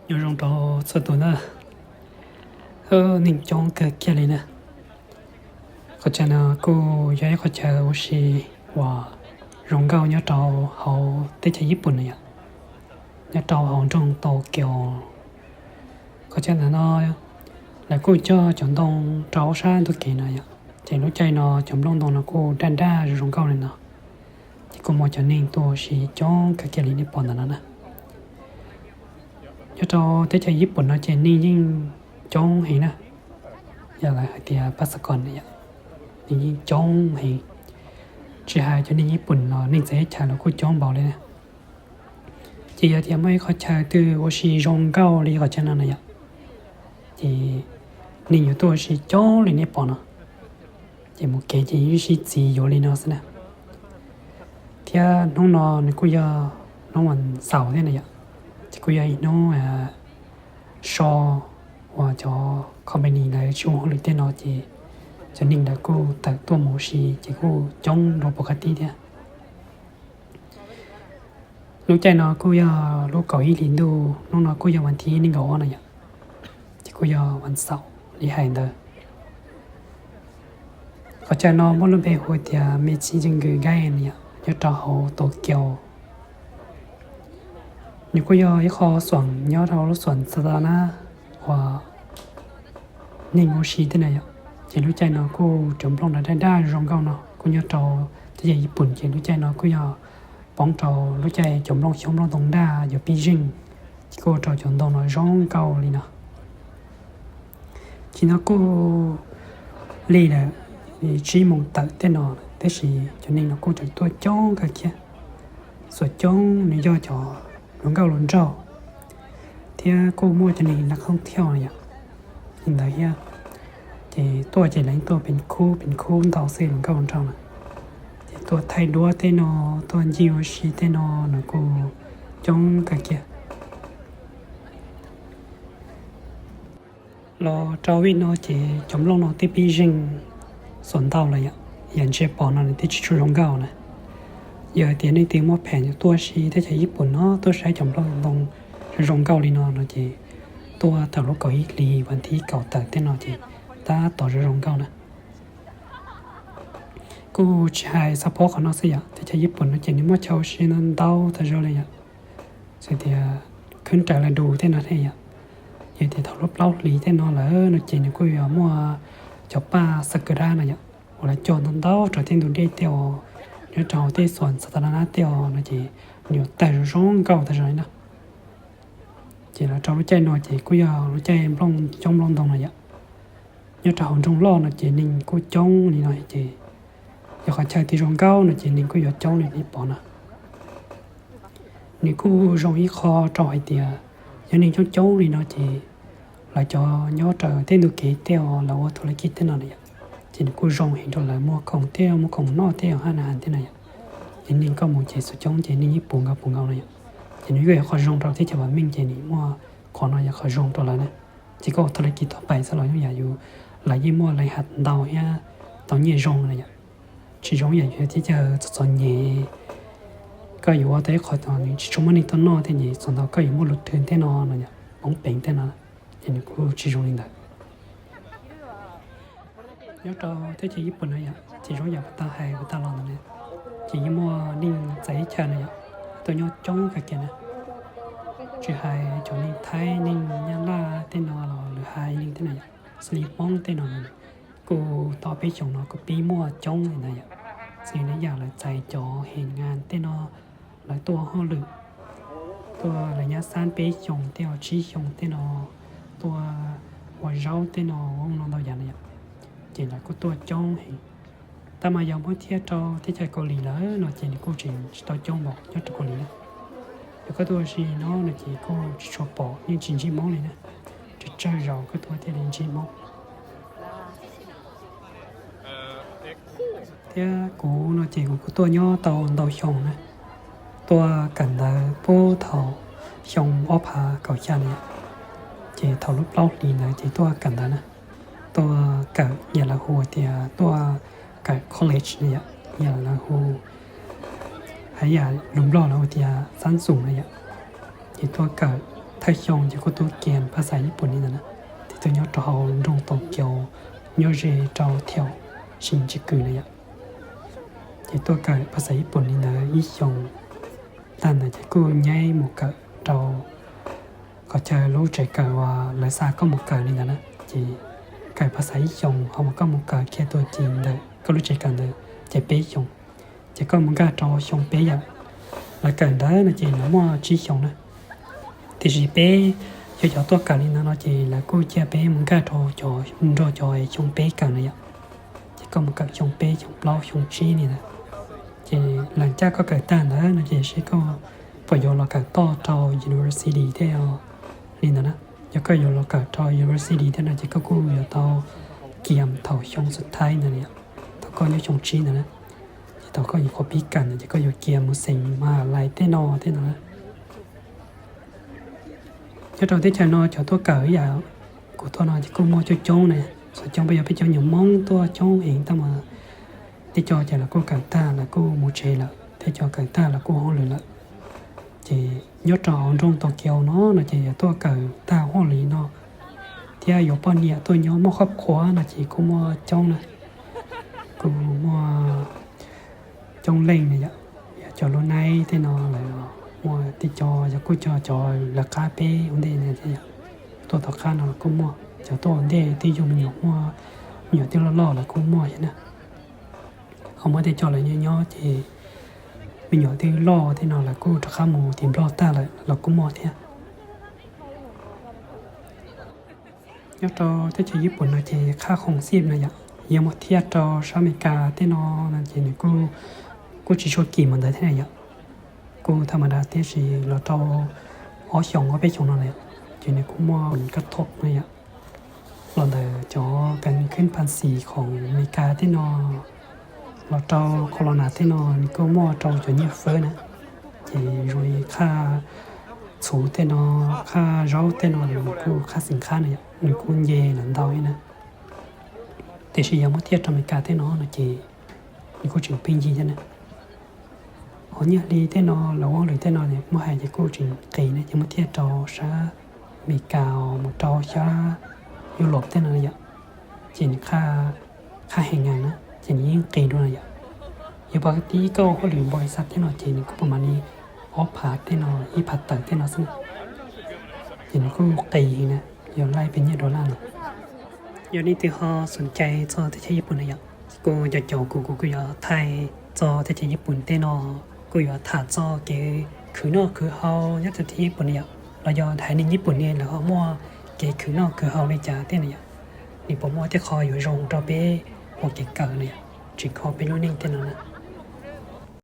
Nyob zoo rau txhua tus na, neeg coob kawg kiag li na. Qhov chaw no kuj yog ib qhov chaw ua si uas zoo nkauj nyob rau hauv teb chaws Yij Pum na yom, nyob rau hauv nroog Tokyo. Qhov chaw ntawm no lawv kuj cog cov ntoo rau sab ntug kev no yom, ces lub caij no cov nplooj ntoo no kuj daj daj zoo nkauj li no, ces kuj muaj cov neeg tuaj ua si coob kawg kiag li nej pom ntawm no na. Nyob rau teb chaws Yij Pum no ces neeg yeej coob heev na, yog lawv hais tias pab xav kos yom, neeg yeej coob heev. Tsis hais cov neeg Yij Pum los neeg txawv teb chaws los kuj coob npaum li na. Ces yog tias muaj ib qhov chaw twg ua si zoo nkauj li qhov chaw no na yom, ces neeg yuav tuaj ua si coob li nej pom no. Ces mus kev ces yeej sib txiv yuav li no xwb na. Thiab hnub no nws kuj yog hnub vas xaum thiab na yom, ces kuj yog ib hnub so uas cov company lawv tsis ua hauj lwm tej no ces cov neeg lawv kuj tawm tuaj mus ua si ces kuj coob dua pov qab tib thiab. Lub caij no kuj yog lub kaum ib hlis ntuj, hnub no kuj yog vas thib nees nkaum ob na yom, ces kuj yog vas xaum li hais ntawd. Qhov chaw no muaj lub npe hu tias Meiji Zengu Gaen yom, nyob rau hauv Tokyo. Nws kuj yog ib qho xoom nyob rau lub xoom Satanab uas neeg ua si tej na yom. Ces lub caij no kuj cov nplooj daj daj zoo nkauj no kuj nyob rau teb chaws Yij Pum, ces lub caij no kuj yog poob rau lub caij cov nplooj xyoob nplooj ntoo daj yuav pib zeej, ces kuj ua rau cov ntoo no zoo nkauj li no. Ces no kuj lig lawm tsib moos tawm tej no, tab sis cov neeg no kuj tseem tuaj coob kawg kiag. Xuam coob nws yog cov hluas nkauj hluas nraug thiab kuj muaj cov neeg naj khooj thiauj no yom, li ntawd thiab. Ces tuaj ces lawv tuaj peev khub peev khub ntau xwb hluas nkauj hluas nraug na. Ces tuaj thaij duab tej no, tuaj ncig ua si tej no, nws kuj coob kawg kiag. Los rau vij no ces cov nplooj no twb pib zeeg xuas ntau lawm yom, yam ntsia pom no nws twb tsis tshua zoo nkauj na. Yog hais tias nej twg muaj phem tuaj si teb chaws Yij Pum no tuaj saib cov nplooj ntoo zoo nkauj li no no ces tuaj thaum lub kaum ib hlis vas thib kaum tawm tej no ces tab tom zoo zoo nkauj na. Kuj tsis hais xav phob qhov no xwb yom, teb chaws Yij Pum no ces nws muaj chaw ua si ntau ntau tag zog li yom. Xws tias khwb raws lawv dus tej no thiab yom. Yog tias thaum lub plaub hlis tej no lawm no ces nws kuj yuav muaj cov paj sakura no yom, uas lawv cog ntau ntau rau tej ntug dej tej os, nyob rau tej xoom Satanab tej os no ces nws yuav tawg zoo zoo nkauj tag zog li na. Ces los rau lub caij no ces kuj yog lub caij nplooj coob nplooj ntoo no yom. Nyob rau hauv nroog loj no ces neeg kuj coob li no ces yog qhov chaw twg zoo nkauj no ces neeg kuj yuav coob li nej pom no. Nws kuj zoo ib qho rau hais tias yog neeg coob coob li no ces lawv cov nyob raws tej ntug kev tej os lawv ua thaj laj kij tej no na yom, ces nws kuj zoo heev rau lawv muag khoom tej, muag khoom noj tej os hab na has tej no yom. Ces neeg koj mus ces xuas coob ces neeg yeej puv nkaus puv nkaus no yom. Ces nws yuav yog qhov zoo rau teb chaws vam meej ces nws muaj qhov no yog qhov zoo rau lawv na. Ces koj ua thaj laj kij tau pais xwb los yeej yam yus, lawv yeej muaj leej has ntau thiab tau nyiaj zoo na yom. Tsis zoo yam yus teb chaws txom txom nyem, koj yuav ua tau ib qho tsis tshua muaj neeg tuaj noj tej ces txog ntawd koj yuav muaj lus thwm tej no no yom, poob peev tej no, ces nws kuj tsis zoo li ntawd. Nyob rau teb chaws Yij Pum no yom, ces zoo yam kuv tau hais kuv tau los ntawd na, ces yeej muaj neeg txawv teb chaws no yom, tuaj nyob coob kawg kiag na. Tsis hais cov neeg Thaib neeg Nyab Laj tej no los lwm haiv neeg tej no yom, xws li Hmoob tej no kuj tau peb xyoos no kuj pib muaj coob li ntawd yom. Xws li yam lawv txais cov hem ngas tej no, lawv tuaj hauj lwm, tuaj lawv nyab xab peb xyoos tej os tsib xyoos tej no, tuaj ua zaub tej no, ua no ntau yam no yom, ces lawv kuj tuaj coob heev. Tab mas yog muab thiab rau teb chaws Kaus Lim lawm no ces nws kuj tseem tsis tau coob npaum nyob rau Kaus Lim na. Yog koj tuaj ua si no no ces kuj tsis tshua pom, yeej tsis ntsib Hmoob li na. Tsawg tsawg zaus koj tuaj thiaj li ntsib Hmoob. Thiab kuv no ces kuv kuj tuaj nyob tau ntau xyoo na, tuaj kawm ntawv puag thaum xyoo ob phav kaum xya na, ces thaum lub plaub hlis ntawd ces tuaj kawm ntawv na, tuaj kawm yam lawv hu tias tuaj kawm college na yom, yam lawv hu, hais yam lus Nplog lawv hu tias xab xoom na yom, ces tuaj kawm thawj xyoo ces kuj tuaj kiag phas xas Ib Pus li ntawd na. Ces tuaj nyob rau hauv nroog Tokyo, nyob ze rau thiaum Shinjuku na yom. Ces tuaj kawm phas xas Ib Pus li ntawd ib xyoos tag ntawd ces kuj nyab mus kawm rau qhov chaw lub tsev kawm uas lawv xa koj mus kawm li ntawd na. Ces kawm phas xas ib xyoos ho mas koj mus kawm kiag tuaj ci ntawm koj lub tsev kawm ntawd ces peb xyoos. Ces koj mus nkag rau xyoo peb yom. Lawv kawm ntawd no ces lawv muaj tsib xyoos na. Tiam sis peb yog cov tuaj kawm li ntawd no ces lawv kuj cia peb mus nkag rau cov, nrog cov xyoo peb kawm na yom. Ces koj mus kawm xyoo peb, xyoo plaub, xyoo tsib li ntawd. Ces lawv caj koj kawm tag ntawd no ces seb koj puas yuav los kawm toj rau university thiab li ntawd na. Yog koj yuav los kawm rau university thiab no ces koj kuj yuav tau kiam thaum xyoo xub thawj ntawd na yom. Thaum koj nyob xyoo tsib ntawd na, ces thaum koj nyuam qhuav pib kawm ntawd ces koj yuav kiam mus xeem ma lais tej no thiab no na. Nyob rau teb chaws no cov tuaj kawm ib yam kuv tuaj no ces kuj muaj coob coob na. Qhov coob peb yog peb cov nyuam Hmoob tuaj coob heev tab mas tej co ces lawv kuj kawm tag lawv kuj mus tsev lawm, tej co kawm tag lawv kuj ua hauj lwm lawm. Ces nyob rau hauv nroog Tokyo no no ces yog tuaj kawm tag hauj lwm no thiab yuav poj niam tuaj nyob muaj qhov qhuav no ces kuj muaj coob na, kuj muaj coob leej na yom. Yog cov lub neej tej no lawv muaj tej co yog kuj cov cov lawv qab peb ua ntej na thiab yom. Tuaj tom qab no los kuj muaj, cov tuaj ua ntej twb yug me nyuam muaj, me nyuam twb loj loj lawv kuj muaj thiab na. Ho muaj tej co lawv nyob nyob ces me nyuam twb loj tej no lawv kuj rov qab mus tim Nplog tag lawm los kuj muaj thiab. Nyob rau teb chaws Yij Pum no ces qhab qhoo xij no yom, yog muab thiaj rau sab Amelikas tej no no ces nws kuj tsis tshua kim mus ntawd thiab na yom. Kuj tham ma da tiam sis los rau ob xyoos ob peb xyoos no na yom, ces nws kuj muaj kab thom no yom. Los ntawm cov kev khwb pha xis khoom Amelikas tej no los rau Corona tej no nws kuj muaj rau cov nyiaj fawb na. Ces zoo li qhaj txhuv tej no, qhaj zaub tej no nws kuj qhaj xim qhab na yom, nws kuj nce los ntau li na. Tiam sis yog muab thiaj rau Amelikas tej no no ces nws kuj tseem pheej yig thiab na. Ho nyiaj hli tej no los ua hauj lwm tej no muab hais ces kuj tseem qis na, ces muab thiaj rau sab Amelikas mus rau sab Europe tej no yom, ces nws qhaj heev na, ces nws yeej qis dua na yom. Yog pas tib koj ua hauj lwm npau li xav tej no ces nws kuj pab mam li ob phav tej no, ib phav tawm tej no xwb na. Ces nws kuj qis heev na, yog laij pes nyiaj dollar no. Yog leej twg ho xom cai txog teb chaws Yij Pum na yom, kuj caum caum kuv, kuv kuj yuav thaij txog teb chaws Yij Pum tej no, kuj yuav tham txog kev khwv noj khwv haus nyob teb chaws Yij Pum na yom, los yog haiv neeg Yij Pum ne lawv ho muaj kev khwv noj khwv haus li cas tej na yom. Nws puas muaj tej qho yuav zoo rau peb ua kev kawm na yom, tsis kho peb lub neej tej no na.